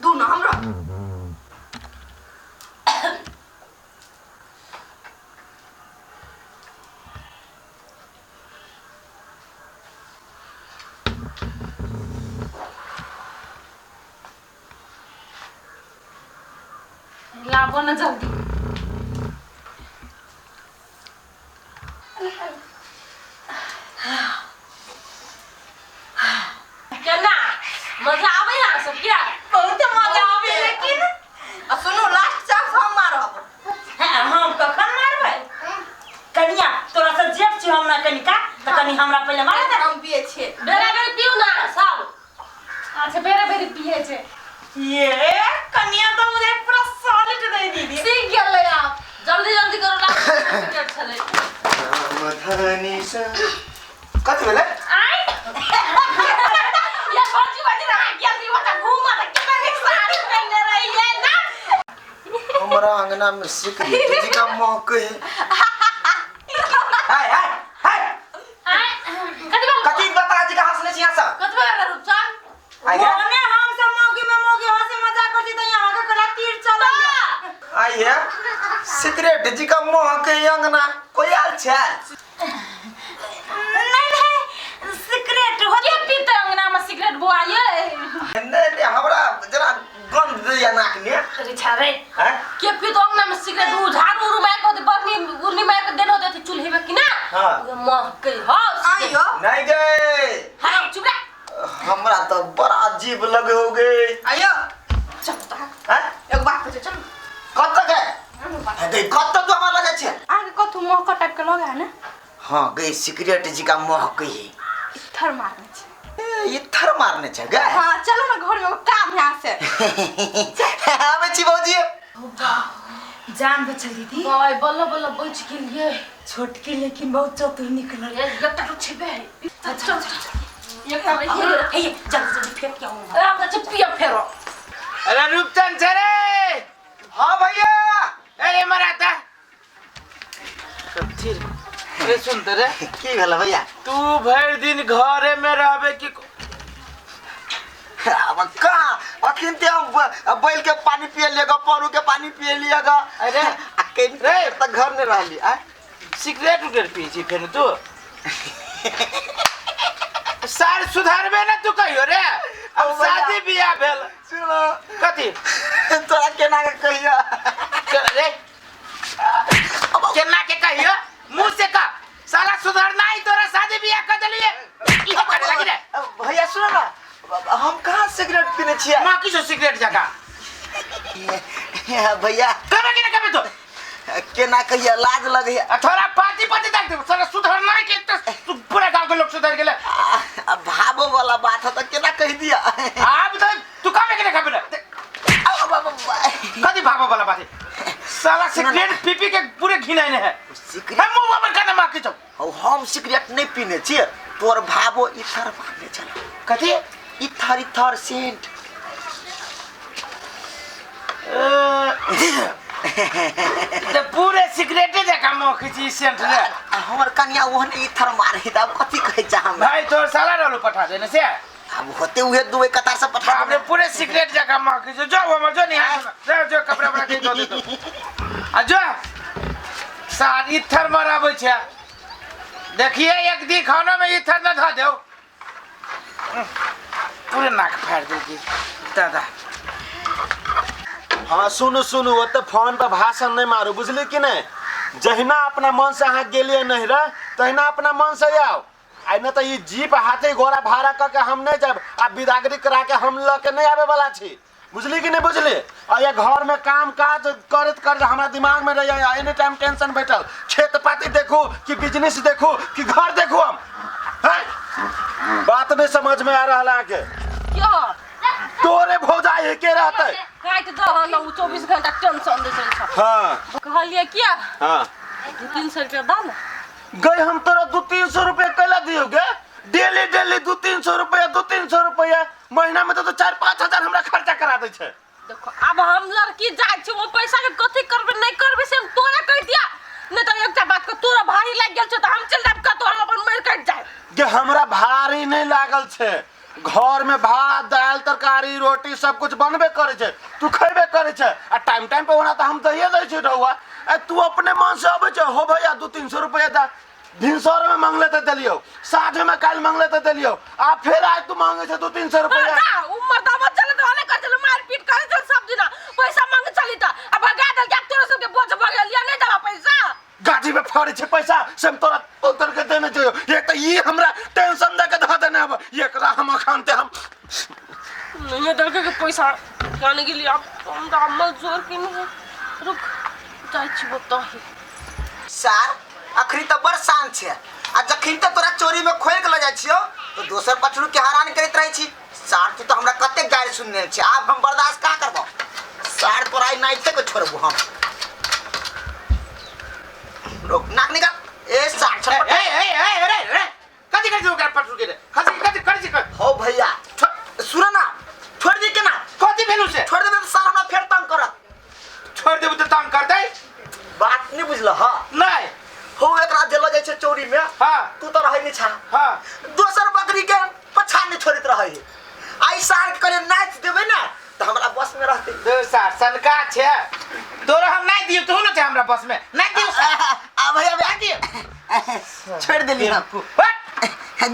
दूनो हमरो। लाबो ना जल्दी। केना मजा आबै है अहाँ सबके? बहुत मजा आबै, लेकिन आ सुनू, लास्ट चांस हम मारब। हाँ, हम कखन मारबै? कनिया, तोरा से जेठ छी हम ना कनिका, तऽ कनि हमरा पहिले मारे दे। हम पिए छियै। बेरा बेरी पीउ ना सब। अच्छा, बेरा बेरी पिए छै। ये कनिया तो मुझे पूरा सॉलिड दे दीदी। सीख गेलै आब। जल्दी जल्दी करू, लास्ट मिनट छलै। कथी भेलै? आइ ये भौजी भौजी ना गेल रही ओतऽ घूमऽ, तऽ केना नीक साड़ी पहिरने रहियै ना। हमरा अंगना में सिकरेट जी का महक है। हाय हाय हाय। आइ कथी भेल? कथी बता जी का हंसने छी यहाँ सब? कथी भेल रूपचन? आई है। ओने हम सब मौगी में मौगी हंसी मजाक करै छी तऽ यहाँ के कला तीर चलैया। आई है, सिगरेट जी का महक है अंगना, कोई आल छै? नहीं नहीं, सिगरेट हो के पीते अंगना में सिगरेट बुआ ये? नहीं नहीं, हमरा जरा गंध दैया नाक में। अरे छारे। हैं? के पीते अंगना में सिगरेट? उ झाड़ू उड़ू मार के बर्नी उर्नी मार के देनो देते चूल्हे में कि ना? हाँ। उहे महकै हो। आइयो। नहीं गए। हाँ, चुप रह। हमरा तो बड़ा अजीब लगे हो गए। आइयो। चल तो। हैं? एगो बात पूछे, चल। कत तक है गई? कत तक तू हमरा लगे छै? अहाँके कथू महक टाइप के लगे है ने? हाँ गई, सिगरेट जी का महक है। इत्थर मारने छै। ए, इत्थर मारने छै गे? हाँ, चलो ना, घर में एगो काम है से। आबै छी भौजी। जान बचल दीदी। बाय, बल्ल बल्ल बच गेलियै। छोटकी लेकिन बहुत चतुर निकलल। ए, एकटा तो छिपे है। चल चल चल, एकटा रहिए। हे, जल्दी जल्दी फेंक के आऊं। ए, हम तऽ पियब फेरो। अरे रूपचंद छै रे। हाँ भैया। अरे मराता कथी रे? अरे सुन त रे। की भेल भैया? तू भरि दिन घरे में रहबे कि? अब कहाँ अखन ते हम बैल के पानी पिए लिएगा, परू के पानी पिए लिएगा। अरे, आ केन रे। त घर में रहली आ सिगरेट उगरेट पी छी फेर तू? सार सुधारबे ना तू कहियो रे? अब ओ भैया। शादी बियाह भेल। सुनो। कथी? तोरा केना के कहिया? चल रे, केना के कहियो? मुंह से कह। साला सुधरना ही तोरा शादी बियाह कर देलिए, इहो करे लगी रे। भैया सुनो ना, हम कहाँ सिगरेट पीने छियै? माँ किछो सिगरेट जका। भैया। कबे कि ना कबे तो? केना कहिया, लाज लगैया। आ थोड़ा पार्टी पार्टी देख दे, साला सुधरना के तो तू पूरा गांव के लोग सुधर गेले। आ भाबो वाला बात है त केना कहि दिया? आब तो तू कबे कि ना कबे रे? अब, अब, अब, कथी भाबो वाला बात है? साला सिगरेट पी पी के पूरे घिनाइने है। सिगरेट है मुंह पर करना माँ के चौ। हौ, हम सिगरेट नहीं पीने छियै, तोर भाबो इथर मारने छल। कथी? इथर इथर सेंट। ते पूरे सिगरेटे जका मुँह खींची सेंट रे। आ हमर कनिया ओहन इथर मारे त अब कथी कहै छै हम? भाई तोर साला रहलो पठा देने से। अब होते हुए दुए कतार से पठा बाप रे, देने। पूरे सिगरेट जका मुँह खींचो। जो हमर जो निहार जो जो कपड़ा वपड़ा के धो दे तो। आ जो सार इथर मराबै छै, देखिए एक दिन खाना में इथर न धो देओ, पूरे नाक फाड़ देगी दादा। हाँ सुनू सुनू, ओते फोन पर भाषण नहीं मारू, बुझली कि नहीं? जहिना अपना मन से अहाँ गेलियै नहिरा तहिना अपना मन से आउ। आ नहि तऽ ई जीप हाथी घोड़ा भाड़ा कऽ के हम नहीं जायब, आ बिदागरी करा के हम लऽ के नहीं आबे वाला छी, बुझली कि नहीं बुझली? आ ये घर में काम काज करैत करैत हमरा दिमाग में रहैया एनी टाइम टेंशन बैठल, खेत पाती देखू कि बिजनेस देखू कि घर देखू हम, हैं? बात नहीं समझ में आ रहा है अहाँके। क्यों? तोरे भौजाई के रहते। काटि दह न, उ 24 घंटा टेंशन दै छै। हाँ। कहलियै किया? हाँ। 200-300 रुपया दऽ ने। गई, हम तोरा 200-300 रुपया कैला दियो गे? डेली डेली 200-300 रुपया, 200-300 रुपया, महीना में तो 4-5 हजार हमरा खर्चा करा दै छै। देखो, आब हम लड़की जाइ छी, ओ पैसा के कथी करबै नहि करबै से हम तोरा कहि दिया, नहि तऽ एकटा बात के तोरा भारी लागि गेल छै तऽ हम चलि जायब कतौ, हम अपन मरि कटि जायब। गे हमरा भारी नहीं लागल छै। घर में भात दाल तरकारी रोटी सब कुछ बनबे करे छै, तू खैबे करे छै आ टाइम टाइम पे ओना तऽ हम दहिए दै छियै रहुआ। आ तू अपने मन से अबै छै, हो भैया 200-300 रुपया दा, भिनसर में मांगले तऽ देलियौ, साँझ में काल्हि मांगले तऽ देलियौ, आ फेर आइ तू मांगे छै 200-300 रुपया। जा उ मर्दावा चले त ओने कर चले मार पीट करे चल सब दिना पैसा मांगे चली त आ भगा देल के तोरा सबके बोझ भऽ गेल या नहीं देबा पैसा। गाछी में फड़े छै पैसा से हम तोरा उतर के देने चाहिए। एक तऽ ई हमरा टेंशन दे के धऽ देने हब, एकरा हम अखन ते हम नहीं देलके के पैसा जाने के लिए अब हमरा अम्मा जोर के नहीं रुक जाइ छी बताही। सार अखनी तऽ बड़ शांत छै आ जखन तऽ तोरा चोरी में खोलि के लऽ जाइ छियौ तऽ दोसर पछरू के हरान करैत रहै छी। सार तू तऽ हमरा कतेक गारि सुनने छी, आब हम बर्दाश्त कहाँ करबौ। सार तोरा आइ नाइते के छोड़बो हम। रोक नाक निकाल ए सार छटपट। ए ए ए रे रे कथी करै छी ओकरा पटरू के रे? कथी कथी करै छी? हो भैया सुन ना, छोड़ दी केना? कथी भेलू से? छोड़ देबै तऽ सार हमरा फेर तंग करत। छोड़ देबू तऽ तंग करतै? बात नहीं बुझल। हाँ नहीं हो एकरा जे लऽ जाइ छै चोरी में। हाँ तू तऽ रहै नहीं छा। हाँ दोसर बकरी के पछा नहीं छोड़ैत रहै है। आइ सार के कहलियै नाचि देबै ने तऽ हमरा बस में रहतै। दो सार सनका छै तोरा हम नहीं दियौ, तू न छै हमरा बस में नहीं दियौ। आ भैया नहीं दियौ, छोड़ देली हम। हट।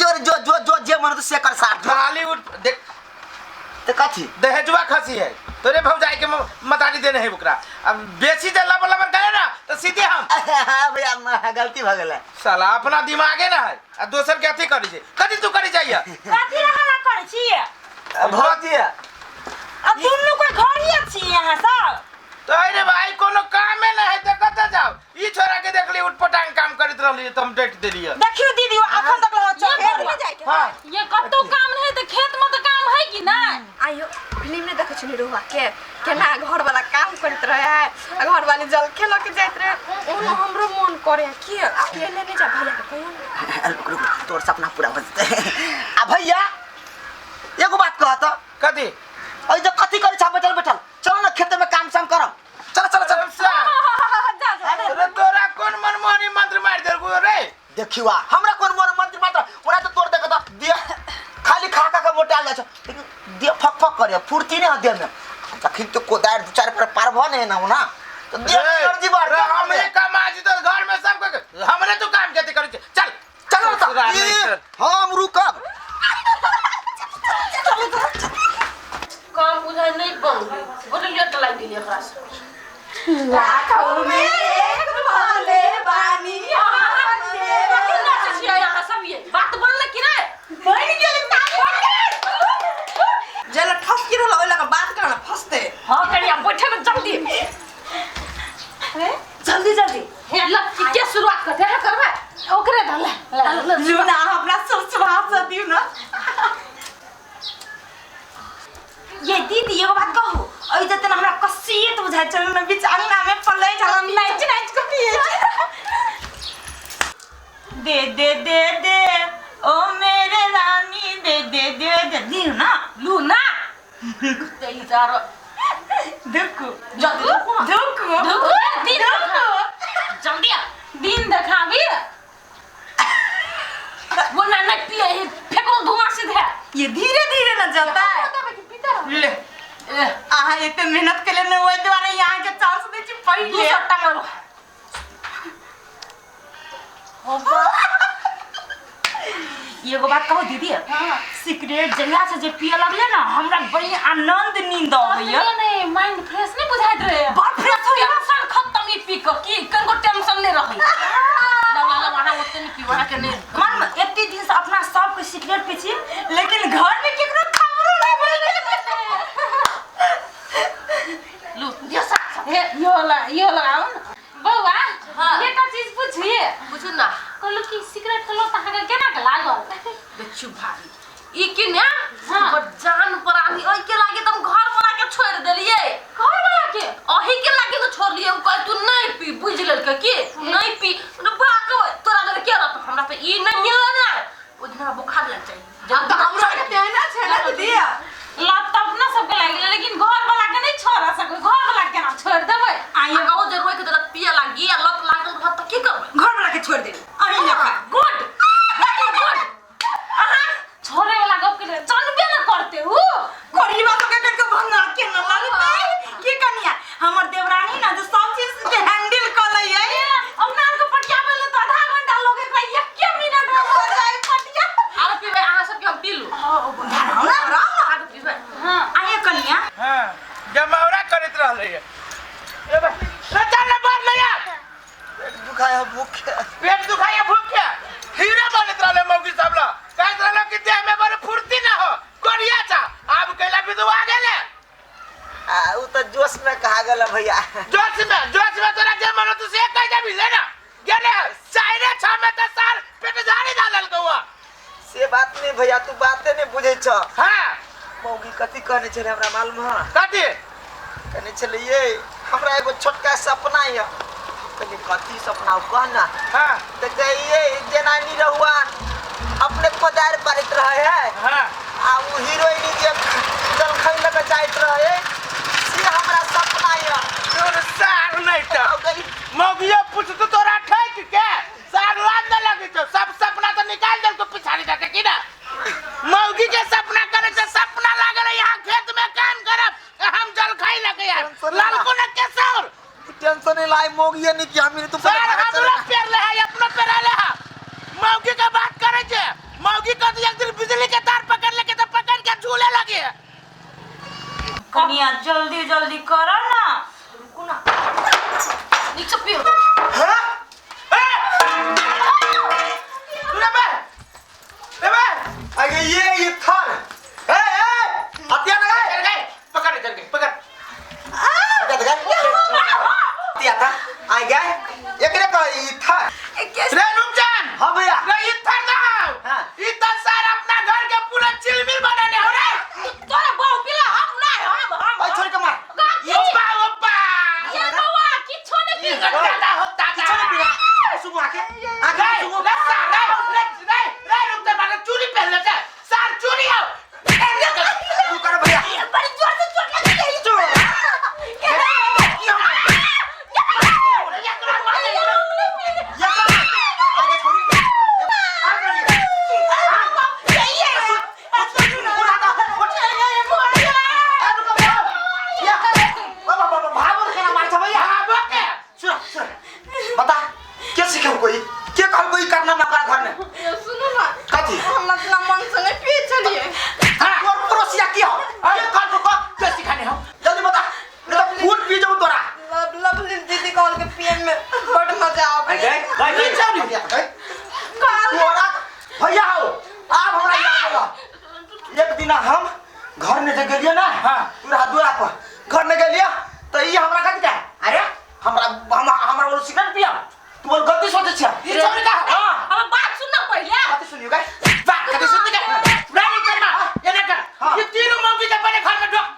जो जो जो जो जे मन से कर सार जो। खाली उठ देख तऽ कथी दहेजुआ खसी है तोरे भौजाई के मतारी देने है ओकरा। अब बेसी जे लबर लबर करे ना तो सीधे हम। भैया गलती भऽ गेलै। साला अपना दिमागे ना है आ दोसर के अथी करी छै। कथी तू करी जाइए? कथी हल्ला करै छी? भौजी आ दुनू कोई घर ही छी यहाँ सब? तो अरे भाई कोनो कामे ना है त कतऽ जाओ? ई छोरा के देखली उठपटांग काम करैत रहली त हम डटि देलियै। देखियो दीदी अखन तक लऽ चल ये घर में जाके। हाँ ये कतौ काम नहीं त खेत में त काम है कि नहीं? आइयो फिल्म नहीं देखे छली रहुआ के केना घर वाला काम करैत रहे है आ घर वाले जल खेल के जाइत रहे, ओनो हमरो मन करे कि अकेले नहीं जा भैया के कहियो ना। रुक रुक तोर सपना पूरा हो जेतै। आ भैया एगो बात कह त। कथी? अइ जे कथी करै छा बैठल बैठल? चल ना खेत में काम साम करब। चल चल चल। अरे तोरा कोन मनमोहनी मंत्र मारि देलकौ रे? देखियो आ हमरा कोन मोर मंत्र मात्र ओरा त तोर देख त दिया खाली खा खा के मोटाल जाइ छै, लेकिन देह फक फक करे फुर्ती नहीं देह में। जखन तो कोदारि दू चारि पर पार भ ने ना ओना तो देह में एनर्जी बढ़ रे हमरे कमा छी तो घर में सब के हमरे तो काम खेती करै छै। चल चल त हम रुकब। काम बुझाइ नहीं बन बोले लेट लागि गेलै एकरा से। लाखों में एक भोले बानी कथी नाचै छियै अहाँ सब? ये बात बनलै कि नहि? बनि गेलै जे लग ठसकी रहल ओहि लग बात कर ना फसते। हाँ करिया बैठे ना जल्दी। जल्दी जल्दी हे ल के शुरुआत करते है करबै ओकरे धल ले लू ना अपना सब स्वभाव से दियौ ना। ये दीदी एगो बात कहू, ओइ जते ना हमरा कसियत बुझाइ छल ना बीच अंगना में पलै छल नाचि नाचि के पिए दे दे दे दे ओ मेरे रानी दे दे दे दे दियौ ना। लू ना तेरी जारो देखू जल्दी देखू देखू दिन देखा जल्दी दिन देखाबी वो ना ना पिए फेंको धुआं सीधे। ये धीरे धीरे ना जलता है। ले अहाँ एते मेहनत के लिए ओहि दुआरे यहाँ के चांस दै छी पहिले। दूसर टांगल एगो बात कहू दीदी, सिगरेट जहिया से जे पिए लगले ना हमरा बड़ी आनंद नींद अबैया। नहीं नहीं माइंड फ्रेश नहीं बुझाइत रहे। बड़ फ्रेश होइया। टेंशन खत्म ई पी के की कनको टेंशन नहीं रहै। लगा लगा वहाँ ओते नहीं पी वहाँ के नहीं। मन में एते दिन से अपना सबके सिगरेट पी छी लेकिन घर में केकरो खबरो नहीं पड़े। लू यो सा हे यो ला यो लगाओ न बौआ। हाँ। एकटा चीज पूछिए। पूछू ना। कहलु कि सिगरेट के लत अहाँके केना के लागल? देखियौ भाभी ई कि ने हाँ। हमर जान प्राणी ओहि के लागे त हम घर वाला के छोड़ देलियै। घर वाला के? अही के लागे त छोड़लियै। उ कहै तू नहीं पी, बुझि लेलकै कि नहीं पी। बाक तोरा लगे के रहत हमरा त ई नहीं मिलल ना ओहि दिन हमरा बुखार लागि जाइ। अब त हमरा के तेना छै ना दीदी। लत त अपना सबके लागि गेलै लेकिन घर वाला के नहीं छोड़ सकै। घर वाला केना छोड़ देबै? आइयो। आ हमर देवरानी ना जो सब चीज के हैंडल कर लै है। अपना आर के पटियाबै ले तो आधा घंटा लोगे एकरा एके मिनट में हो जाए पटिया। आरो पीबै अहाँ सबके हम पीलू। धराउ ना, धराउ ना। आरो पीबै। हां, आइए कनिया। हां, जमावरा करैत रहलै ए बा, रे चल रे बाहर ले आ। पेट दुखाय है भूख है। पेट दुखाय है भूख है। हीरा बनैत रहलै मौगी सब ल, कहैत रहलै कि देह में बड़ फुर्ती ना हो, गोरिया चा। आब कैला विधवा गेले। आ उ त जोश में कहा गेल भैया। जोश में, जोश में तोरा जे मन तू से कह देबी ले ना। गेले चाइरे छा में त साल पेट झाड़ी डालल कौआ। से बात नहीं भैया, तू बाते नहीं बुझै छ। हां, मौगी कथी कहने छले हमरा मालूम है? कथी कहने छले ये हमरा एगो छोटका सपना है। कहने कथी सपना कह ना। हां, त कहिए जेना निरहुआ अपने कोदार पारैत रहे है। हां, आ उ हीरोइन जे जलखै लग जाइत रहे, से हमरा सपना है। तोर सार नहीं त मौगियो पूछतो तोरा ठेक के सार लाज न लगे छौ। सब सपना तो निकाल देल तो पिछाड़ी जाके की ना। मौगी के सपना करे छै, सपना लागल यहाँ खेत में काम करब, हम जलखै लगे यार लालको न केसौर। टेंशन नहीं लाई मौगी नहीं कि हम तू सर हमरा पेर ले है, अपनो पेर ले है। मौगी के बात करे छै, मौगी के एक दिन बिजली के तार पकड़ ले के तो पकड़ के झूले लगे। कनिया जल्दी जल्दी करो ना। रुको ना, नीक से पियो। हां, ए रे बे रे बे, अरे ये थर ए ए हत्या ना चल गए, पकड़ चल गए, पकड़ हत्या गए, हत्या था आ गए एकरे कह ई थर। रे रुपजान। हां भैया। रे ई थर ना, हां, ई त सर अपना घर के पूरा चिलमिल बनाने हो रे। तोरा बहु पिला हम नहीं, हम ओइ छोड़ के मार। ओप्पा ओप्पा ये बौआ किछो नहीं पी। दादा हो दादा, किछो नहीं पीला सुबह आके आके रे सुबह रे सार रे रे रे रे रुपजान मारे चूड़ी पहन ले सार, चूड़ी हो। तू कर भैया। बड़ी जोर से चोट लग गई। चोट बता के सिखल कोई के कहल कोई करना ना घर में। सुनू ना, कथी हम अपना मन से नहीं पिए चलिए। हां, तोर पड़ोसिया की हो? अरे कहल तो कह के सिखाने हो? जल्दी बता, नहीं तो फूल पी जाऊं तोरा। लवली दीदी कहल के पिए में बड़ मजा आवे। गए गए तोरा भैया हो। आब हमरा याद आला एक दिन हम घर में जे गेलिए ना। हां, पूरा दुआरा पर घर में गेलिए त ई हमरा कथी कहे, अरे हमरा हमरा बोल सिगरेट पिया, तू बोल गलती सोचे छ। ई छोरी का। हां, हम बात सुन ना पहिले। कथी सुनियो गए? बात कथी सुन के रानी शर्मा एने कर। ये तीनों मौगी के पहले घर में ढोक,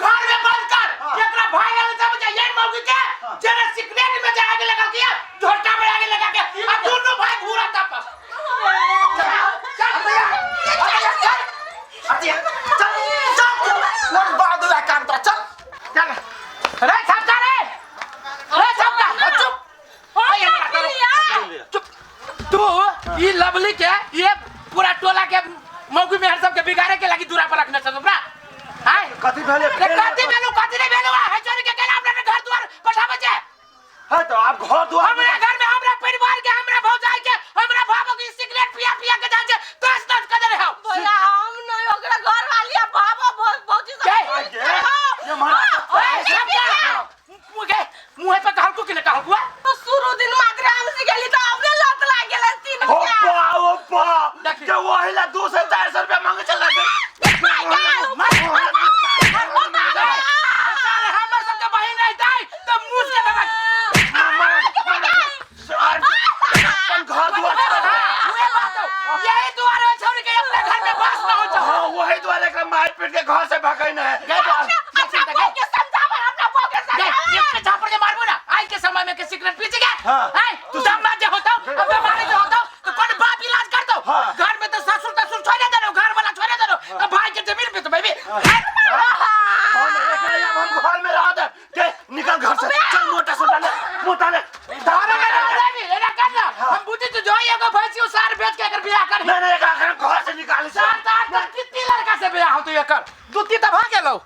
घर में बंद कर। एकरा भाई लगे सब जा ये मौगी के जरा सिगरेट में जा आगे लगा के झोटा में आगे लगा के आ दोनों भाई घूरा तापस। चल चल भैया, चल हटिया, चल चल लड़ बाद हुआ काम तोरा, चल चल रे सबका रे रे सबका चुप। चुप तू ये लवली के ये पूरा टोला के मौगी मेहर सब के बिगाड़े के लगी दूरा पर रखने छ हमरा। हाय कथी भेले? कथी भेलु? कथी नहीं भेलु? है चोरी के केला अपने घर द्वार पठाबै छै। हां तो आप घर द्वार हमरा घर में हमरा परिवार के हमरा भौजाई के हमरा भाबो के सिगरेट पिया पिया के जाय छै तस तस कर रहे हो। भैया हम नहीं ओकरा घर वाली आ भाबो भौजी सब ये मारा ओए सबका मुंह मुंह पे कहलकू कि ने कहलकू? तो शुरू दिन मात्र हम सिखेली तो अपने लत लाग गेल तीन। ओप्पा ओप्पा के वही ला 200 400 रुपया मांगे चल लगे। सारे हमर सबके बहिन रहतै त मुस के दबा अपन घर द्वार। उहे बात हो, यही दुआरे छोड़ के अपने घर में बस ना हो जाओ। हां, वही द्वार एकरा मार पीट के घर से भगाई ना है। अपना बहू के समझावे, अपना बहू के समझावे। एक झापड़ के मारबो ना आज के समय में के सिगरेट पी के। हां, हाय तू दम जे होता अब मारे जे होता तो कौन बाप इलाज कर दो? घर में तो ससुर तसुर छोड़ दे, घर वाला छोड़ दे, तो भाई के जमीन पे तो बेबी हम एकरा हम घर में रह दे के निकल घर से चल। मोटा सोटा ले, मोटा ले धारा में रह जाबी एना कर ना। हम बुझी तो जो एगो भैंसी सार बेच के एकर बियाह कर। नहीं नहीं, एकरा घर से निकाल। सार तार कितनी लड़का से बियाह होतो एकर? दूती त भ गेलौ।